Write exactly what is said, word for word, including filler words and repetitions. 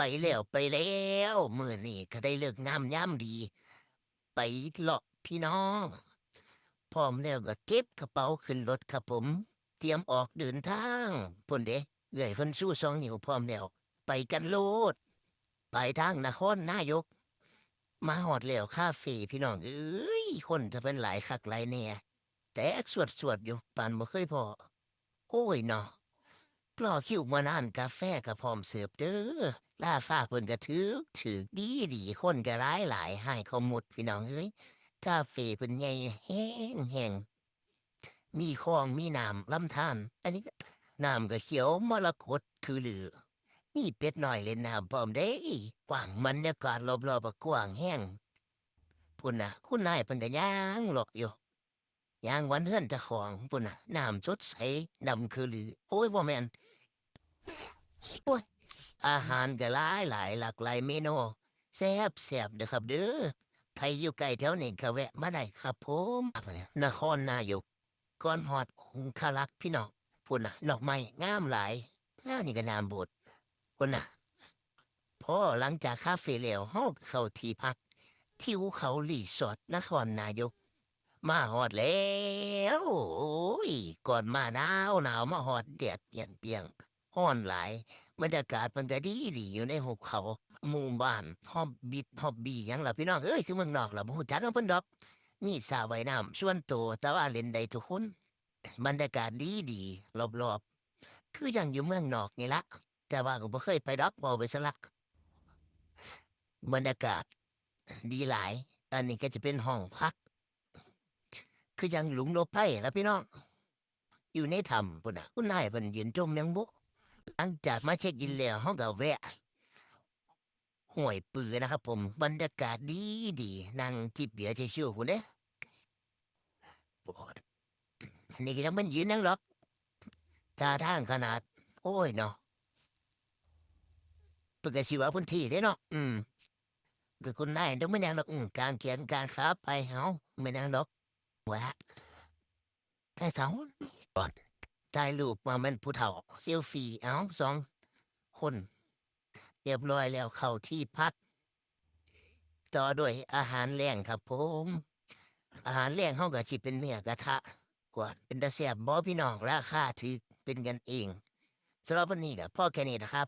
ไปแล้ว ไปแล้ว มื้อนี้ก็ได้ฤกษ์งามยามดี ไปเลาะพี่น้อง พร้อมแล้วก็เก็บกระเป๋าขึ้นรถครับผม เตรียมออกเดินทาง พุ้นเด้ เอื้อยเพิ่นชูสองนิ้วพร้อมแล้ว ไปกันโลด ไปทางนครนายก มาฮอดแล้วคาเฟพี่น้องเอ้ย คนจะเป็นหลายคักหลายแน่ แตกสวดๆ อยู่ ปานบ่เคยพ้อ โอ้ยเนาะ รอคิวมานาน กาแฟก็พร้อมเสิร์ฟเด้อ ราคาเพิ่นก็ถืกถืกดีดี คนก็หลายหลาย หายเขาหมดพี่น้องเอ้ย กาเฟเพิ่นใหญ่แฮงแฮง มีของมีน้ำลำธาร อันนี้ก็น้ำก็เขียวมรกตคือลือ มีเป็ดน้อยเล่นน้ำพร้อมเด้ กว้าง บรรยากาศรอบๆ ก็กว้างแฮง พุ้นน่ะ คุณนายเพิ่นก็ย่างเลาะอยู่ ย่างวันเฮือนเจ้าของพุ้นน่ะ น้ำสดใสดำคือลือ โอ้ย บ่แม่น โอ้ย อาหารก็หลายหลาย หลากหลายเมนู แซ่บๆ เด้อครับเด้อ ไผอยู่ใกล้แถวนี้ก็แวะมาได้ครับผม นครนายก ก่อนฮอดองครักษ์พี่น้อง พุ้นน่ะ ดอกไม้งามหลาย แล้วนี่ก็น้ำโบสถ์ พุ้นน่ะ พอหลังจากคาเฟแล้ว เฮาก็เข้าที่พัก ทิวเขารีสอร์ทนครนายก มาฮอดแล้ว โอ้ย ก่อนมาหนาวหนาว มาฮอดแดดเปรียงๆ ร้อนหลาย บรรยากาศมันก็ดีดี อยู่ในหุบเขา หมู่บ้านฮอบบิท ฮอบบี้หยังล่ะพี่น้องเอ้ย คือเมืองนอกล่ะ บ่ฮู้จักนำเพิ่นดอก มีสระว่ายน้ำส่วนตัว แต่ว่าเล่นได้ทุกคน บรรยากาศดีดี รอบๆ คือจั่งอยู่เมืองนอกนี่ละ แต่ว่าก็บ่เคยไปดอก เว้าไปซะละ บรรยากาศดีหลาย อันนี้ก็จะเป็นห้องพัก คือจั่งหลุมหลบภัยล่ะพี่น้อง อยู่ในถ้ำพุ้นน่ะ คุณนายเพิ่นยืนจมยังบุ หลังจากมาเช็คอินแล้ว เฮาก็แวะ ห้วยปือนะครับผม บรรยากาศดีดี นั่งจิบเบียร์ชิวๆ พุ้นเด้ อันนี้ก็ยังเป็นยืนยังดอก ท่าทางขนาด โอ้ยเนาะ เพิ่นก็สิว่าพื้นที่เด้เนาะ อืม ก็คุณนายต้องแม่นหยังดอก อืม กางแขนกางขาไป เฮา แม่นหยังดอก ว่า แต่เช้าก่อน ถ่ายรูปมาแม่นผู้เฒ่า เซลฟี่ เอ้า สองคน เรียบร้อยแล้ว เข้าที่พัก ต่อด้วยอาหารแลงครับผม อาหารแลงเฮาก็สิเป็นเนื้อกระทะ กว่า เป็นตาแซ่บบ่พี่น้อง ราคาถืก เป็นกันเอง สำหรับวันนี้ก็พอแค่นี้นะครับ